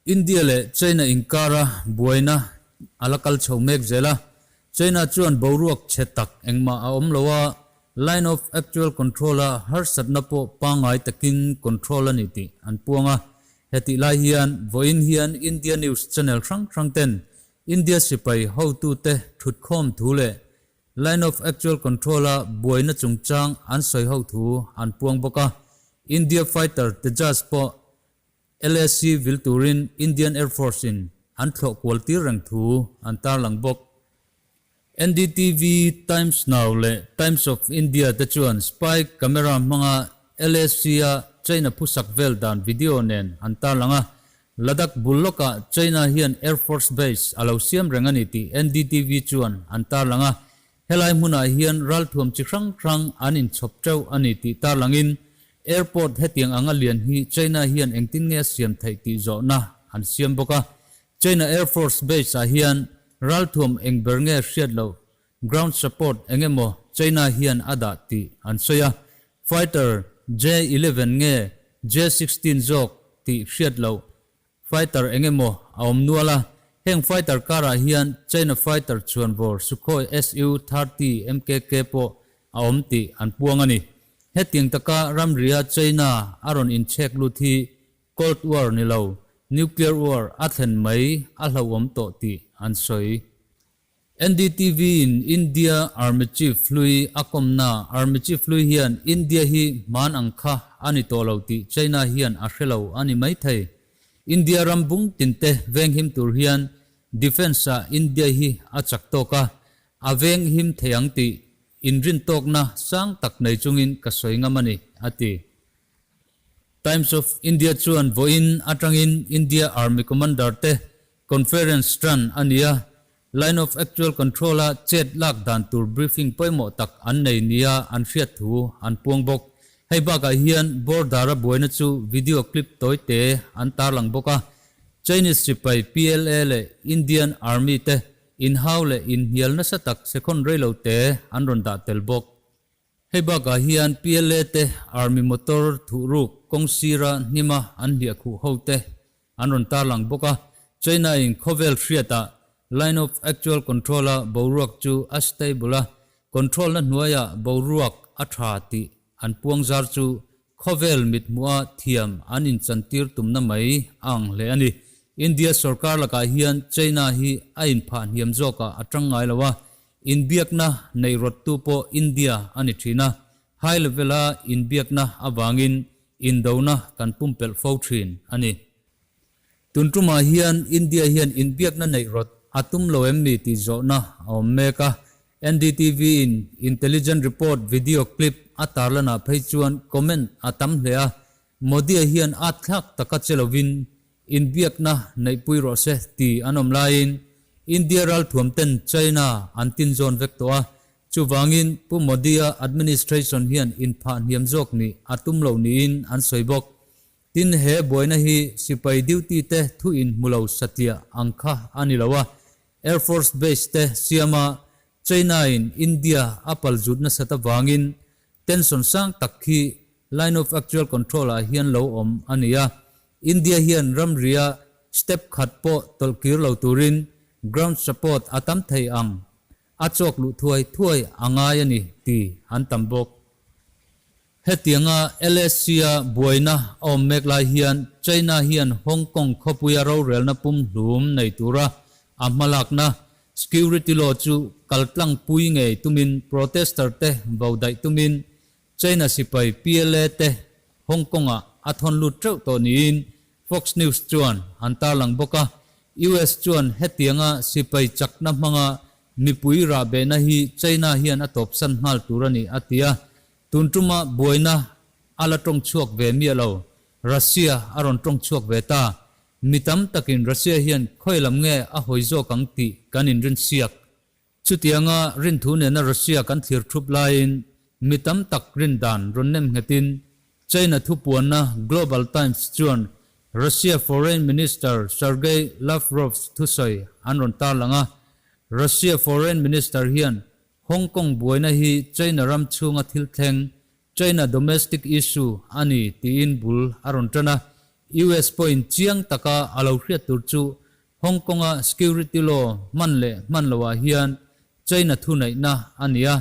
India leh China inkara buaina a la kal chho mek zel a, China chuan boruak chhe tak engmah a awm lo a, Line of Actual Control-a harsatna pawh pangngai takin control a ni tih an puang a. Hetih lai hian vawiin hian India news channel hrang hrang ten India sipai hotute thutkhawm thu leh Line of Actual Control-a buaina chungchang an sawi ho thu an puang bawk a, India fighter Tejas pawh LAC vil turin Indian Air Force-in an thlawh kual tir reng thu an tarlang bawk. NDTV, Times Now leh Times of India te chuan spy camera hmanga LAC-a China phusak vel dan video nen an tarlang a, Ladakh bul lawkah China hian Air Force Base a lo siam reng a ni tih NDTV chuan an tarlang a, helai hmunah hian ralthuam chi hrang hrang an inchhawp teuh a ni tih tarlangin airport hetiang anga lian hi China hian engtin nge a siam theih tih zawhna an siam bawk a. China Air Force Base-ah hian ralthuam eng ber nge hriat loh ground support eng emaw China hian a dah tih an sawi a, Fighter J-eleven nge J-sixteen zawk tih hriat loh fighter eng emaw a awm nual a, heng fighter karah hian China fighter chhuanvawr Sukhoi Su-thirty MKK pawh a awm tih an puang a ni. Hetiang taka ramria China a rawn inchhek lut hi Cold War ni lo, Nuclear War a thlen mai a hlauhawm tawh tih an sawi. NDTV in India Army Chief hlui a kawmna Army Chief hlui hian India hi hman ang kha a ni tawh lo tih China hian a hre lo a ni mai thei. India ram bung tinte venghim tur hian Defence ah India hi a chak tawk a, a venghim thei ang tih inrintawkna sang tak nei chungin ka sawi ngam a ni, a ti. Times of India chuan vawiin atangin India Army Commander te Conference tan a ni a, Line of Actual Control-a chet lak dan tur briefing pawimawh tak an nei nia an hriat thu an puang bawk. Hei bakah hian border-a buaina chu video clip tawi te an tarlang bawk a, Chinese sipai PLA leh Indian Army te inhau leh inhnial nasa tak sekhon reilo te an rawn dah tel bawk. Hei bakah hian PLA te Army motor thuhruk kawng sira hnima an hliah khuh ho te an rawn tarlang bawk a, China in khawvel hriatah Line of Actual Control a boruak chu a stable a, control na hnuaiah boruak a tha tih an puang zar chu khawvel mithmuha thiam an inchantir tumna mai a ang hle a ni. India sorkar lakah hian China hi a inphah hniam zawkah a tang ngai lo a, Inbiakna neih rawttu pawh India a ni thin a, high level-a inbiakna avangin indona kan pumpelh fo thin a ni. Tun tumah hian India hian inbiakna neih rawt a tum lo em ni tih zawhna a awm mek a, NDTV-in intelligent report video clip a tarlanah phei chuan comment a tam hle a, Modi-a hian at thlak taka che lovin inbiakna neihpui rawh se ti an awm laiin India ralthuam ten China an tin zawn vek tawh a, chuvangin Pu Modi-a administration hian inphah hniam zawk nih a tum lo niin an sawi bawk. Tin, he buaina hi sipai duty te thu inhmu lo satliah ang kha a ni lo a, Air Force Base te siama China-in India a palzut nasat avangin tension sang tak khi Line of Actual Control ah hian lo awm a ni a, India hian ramria step khat pawh tawlh kir lo turin ground support a tam thei ang a chawk luh thuai thuai a ngai a ni ti an tam bawk. Hetianga LAC-a buaina a awm mek lai hian China hian Hong Kong khawpuia rorelna pumhlum nei tura a hmalakna security law chu kaltlangpui ngei tumin protester te vo daih tumin China sipai PLA te Hong Kong-ah a thawn lut teuh tawh niin Fox News chuan an tarlang bawk a. US chuan hetianga sipai chakna hmanga mipui rahbehna hi China hian a tawpsan nghal tur a ni a ti a. Tun tuma buaina a la tawng chhuak ve miah lo, Russia a rawn tawng chhuak ve ta. Mi tam takin Russia hian khawi lam nge a hawi zawk ang tih kan inrinsiak. Chutianga rinthu nena Russia kan thlir thup laiin mi tam tak rindan rawn nem nghetin China thupuanna Global Times chuan Russia Foreign Minister Sergei Lavrov thusawi an rawn tarlang a. Russia Foreign Minister hian. Hong Kong buaina hi China ram chhunga thil thleng, China domestic issue, a ni tiin bul a rawn tan a. US pawhin chiang taka a lo hriat tur chu Hong Kong-a security law hman leh hman loah hian China thuneihna a ni a,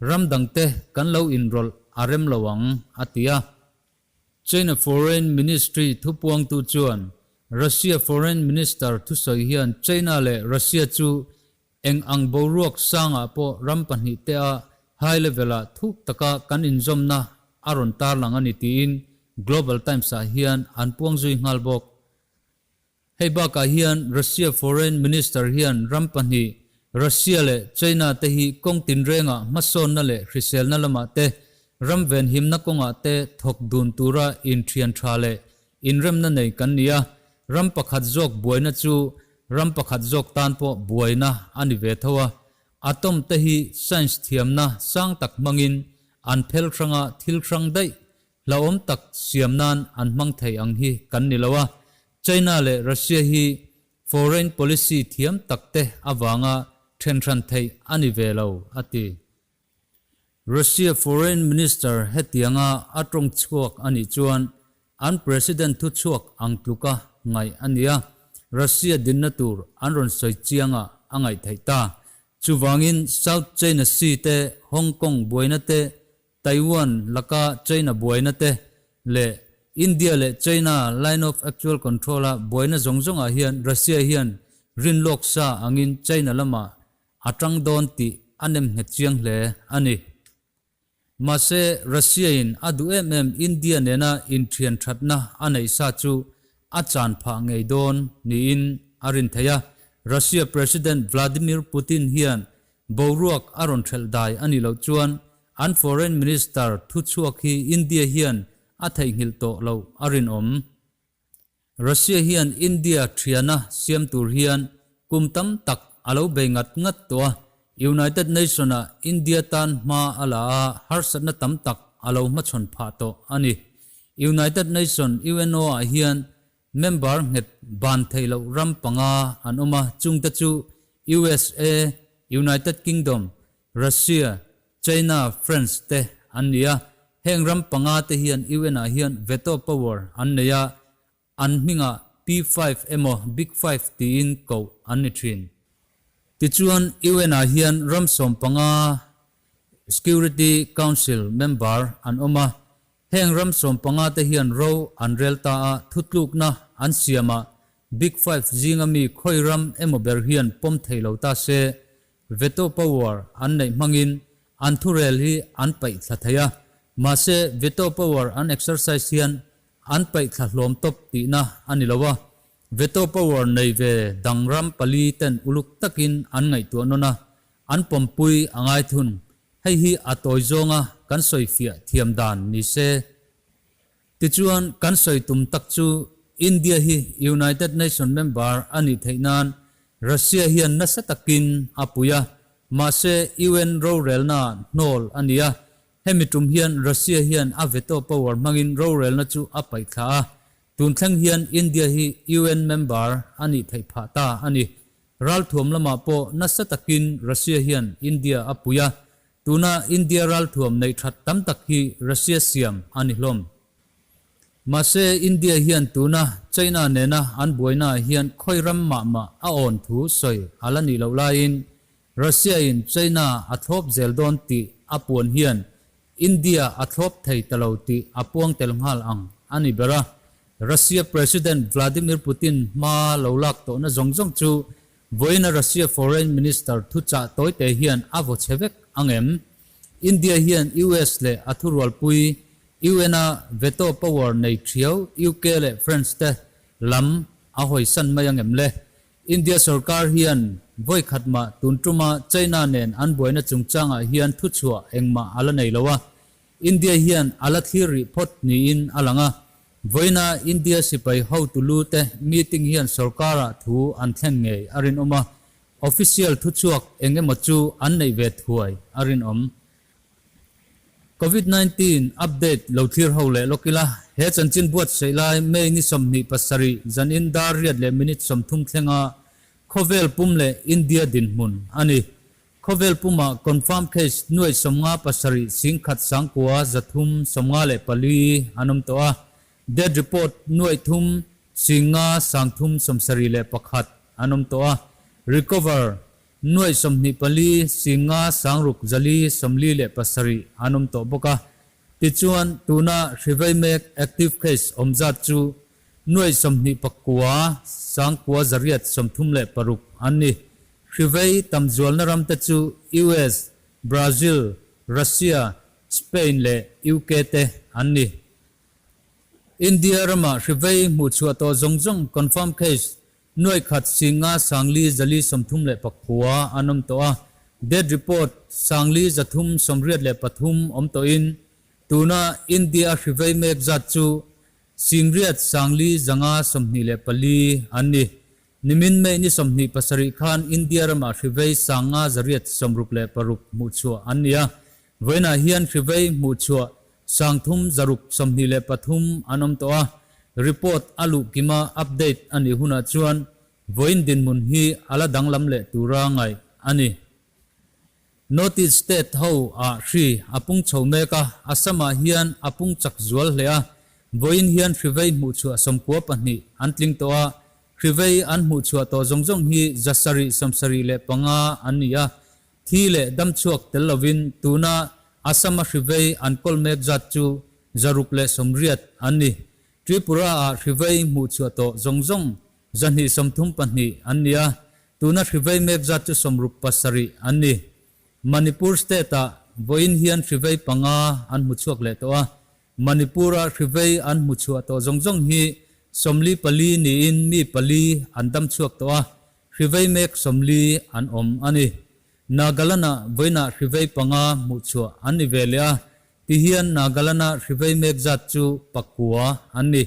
ram dangte kan lo inrawlh a rem lo ang, a ti a. China Foreign Ministry thupuangtu chuan Russia Foreign Minister thusawi hian China leh Russia chu eng ang boruak sangah pawh ram pahnihte-a high level-ah thuk taka kan inzawmna a rawn tarlang a ni tiin Global Times-ah hian an puang zui nghal bawk. Hei bakah hian Russia Foreign Minister hian ram pahnih, Russia leh China te hi kawng tinrengah hmasawnna leh hriselna lamah te, ram venhimna kawngah te thawk dun tura inthian tha leh inremna nei kan ni a, ram pakhat zawk buaina chu ram pakhat zawk tan pawh buaina a ni ve tho a. Atom te hi science thiamna sang tak hmangin an phel hranga thil hrang daih Hlauhawm tak siam nan an hmang thei ang hi kan ni lo a, China leh Russia hi foreign policy thiam tak te avanga then hran theih a ni ve lo, a ti. Russia foreign minister hetianga a tawng chhuak a nih chuan an president thu chhuak ang tluka ngaih a ni a, Russia dinna tur an rawn sawi chiangah a ngaih theih ta. Chuvangin South China Sea te, Hong Kong buaina te, Taiwan laka China buaina te leh India leh China Line of Actual Control-a buaina zawng zawngah hian Russia hian rinlawk sa angin China lamah a tang dawn tih a nem nghet chiang hle a ni. Mahse, Russia-in a duh em em India nena inthian thatna a neih sa chu a chan phah ngei dawn niin a rin thei a. Russia President Vladimir Putin hian Boruak a rawn hrelh dai a nih loh chuan an Foreign Minister thuchhuak hi India hian a theihnghilh tawh loh a rinawm. Russia hian India thiana siam tur hian kum tam tak a lo bei ngat ngat tawh a, United Nation-ah India tan hma a la a, harsatna tam tak a lo hmachhawn phah tawh a ni. United Nation, UNO, ah hian Member nghet ban theih loh ram panga an awm a, chungte chu USA, United Kingdom, Russia, China, France te an ni a. Heng ram panga te hian UN ah hian veto power an nei a, an hmingah P-five emaw Big Five tiin koh an ni thin. Tichuan UN ah hian ram 15 Security Council member an awm a, Heng ram 15 te hian ro an rel ta a, thutlukna an siam a, Big Five zinga mi khawi ram emaw ber hian pawm thei lo ta se, veto power an neih hmangin an thurel hi an paih thla thei a. Mahse, veto power an exercise hian an paih thla hlawm tawp tihna a ni lo a, veto power nei ve dang ram pali ten uluk takin an ngaihtuah nawn a, an pawmpui a ngai thun. Hei hi a tawi zawnga kan sawi fiah thiam dan ni se. Tichuan, kan sawi tum tak chu India hi United Nation member a nih theih nan Russia hian nasa takin a pui a, mahse UN rorelna hnawl a ni a. Hemi tum hian Russia hian a veto power hmangin rorelna chu a paih thla a. Tun thleng hian India hi UN member a nih theih phah ta a ni. Ralthuam lamah pawh nasa takin Russia hian India a pui a, tuna India ralthuam neih that tam tak hi Russia siam a ni hlawm. Mahse, India hian tuna China nena an buainaah hian khawi ram mah mah a awn thu sawi a la nih loh laiin Russia in China a thlawp zel dawn tih a puan hian India a thlawp thei ta lo tih a puang tel nghal ang a ni ber a. Russia President Vladimir Putin hma lo lak tawhna zawng zawng chu vawiina Russia Foreign Minister thuchah tawite hian a vaw chhe vek ang em? India hian US leh a thurualpui UN-a veto power nei thiau UK leh France te lam a hawisan mai ang em le? India sorkar hian vawi khat mah tun tuma China nen an buaina chungchangah hian thuchhuah engmah a la nei lo a, India hian a la thlir rih phawt niin a lang a. Vawiina India sipai hotu lu te meeting hian sorkarah thu an thlen ngei a rinawm a, official thuchhuak eng emaw chu an neih ve thuai a rinawm. Covid 19 update lo thlir ho leh lawk ila, he chanchin buatsaih lai May ni 27 zanin dar riat leh minute 30 thlenga khawvel pum leh India dinhmun a ni. Khawvel pumah confirm case nuai 57 singkhat sangkua 300 54 an awm tawh a, death report nuai thum singa sangthum 71 an awm tawh a, recover nuai 24 singa sangruk zali 47 an awm tawh bawk a. Tichuan, tuna hrivei mek active case awm zat chu nuai 29 sangkua zariat 36 an ni. Hrivei tam zualna ram te chu US, Brazil, Russia, Spain leh UK te an ni. India rama hrivei hmuhchhuah tawh zawng zawng confirm case nuai khat singa sangli zali 39 an awm tawh a, death report sangli 383 awm tawhin tuna India hrivei mek zat chu singriat sangli zanga 24 an ni. Nimin May ni 27 khan India rama hrivei sanga zariat 66 hmuhchhuah an ni a, vawiinah hian hrivei hmuhchhuah sangthum zaruk 23 an awm tawh a, report a luh kima update a nih hunah chuan vawiin dinhmun hi a la danglam leh tura ngaih a ni. North East state ho ah hri a pung chho mek a, Assam-ah hian a pung chak zual hle a, vawiin hian hrivei hmuhchhuah 92 an tling tawh a, hrivei an hmuhchhuah tawh zawng zawng hi 775 an ni a, thi leh damchhuak tel lovin tuna Assam-a hrivei an kawl mek zat chu 680 an ni. Tripura-ah hrivei hmuhchhuah tawh zawng zawng 232 an ni a, tuna hrivei mek zat chu 67 an ni. Manipur state-ah vawiin hian hrivei panga an hmuchhuak leh tawh a, Manipur-a hrivei an hmuchhuah tawh zawng zawng hi 44 niin mi pali an damchhuak tawh a, hrivei mek 40 an awm a ni. Nagaland-ah vawiinah hrivei panga hmuhchhuah an ni ve leh a, tihian Nagaland-a hrivei mek zat chu pakua an ni.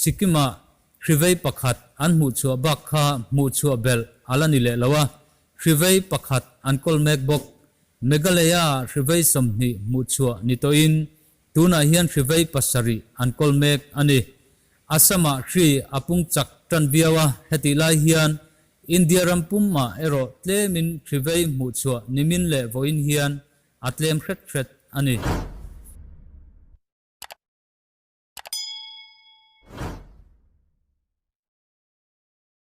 Sikkim-ah hrivei pakhat an hmuhchhuah bak kha hmuhchhuah belh a la ni leh lo a, hrivei pakhat an kawl mek bawk. Meghalaya-ah hrivei 20 hmuhchhuah ni tawhin tunah hian hrivei pasarih an kawl mek a ni. Assam-ah hri a pung chak tan viau a, hetih lai hian India ram pumah erawh tlemin hrivei hmuhchhuah nimin leh vawiin hian a tlem hret hret a ni.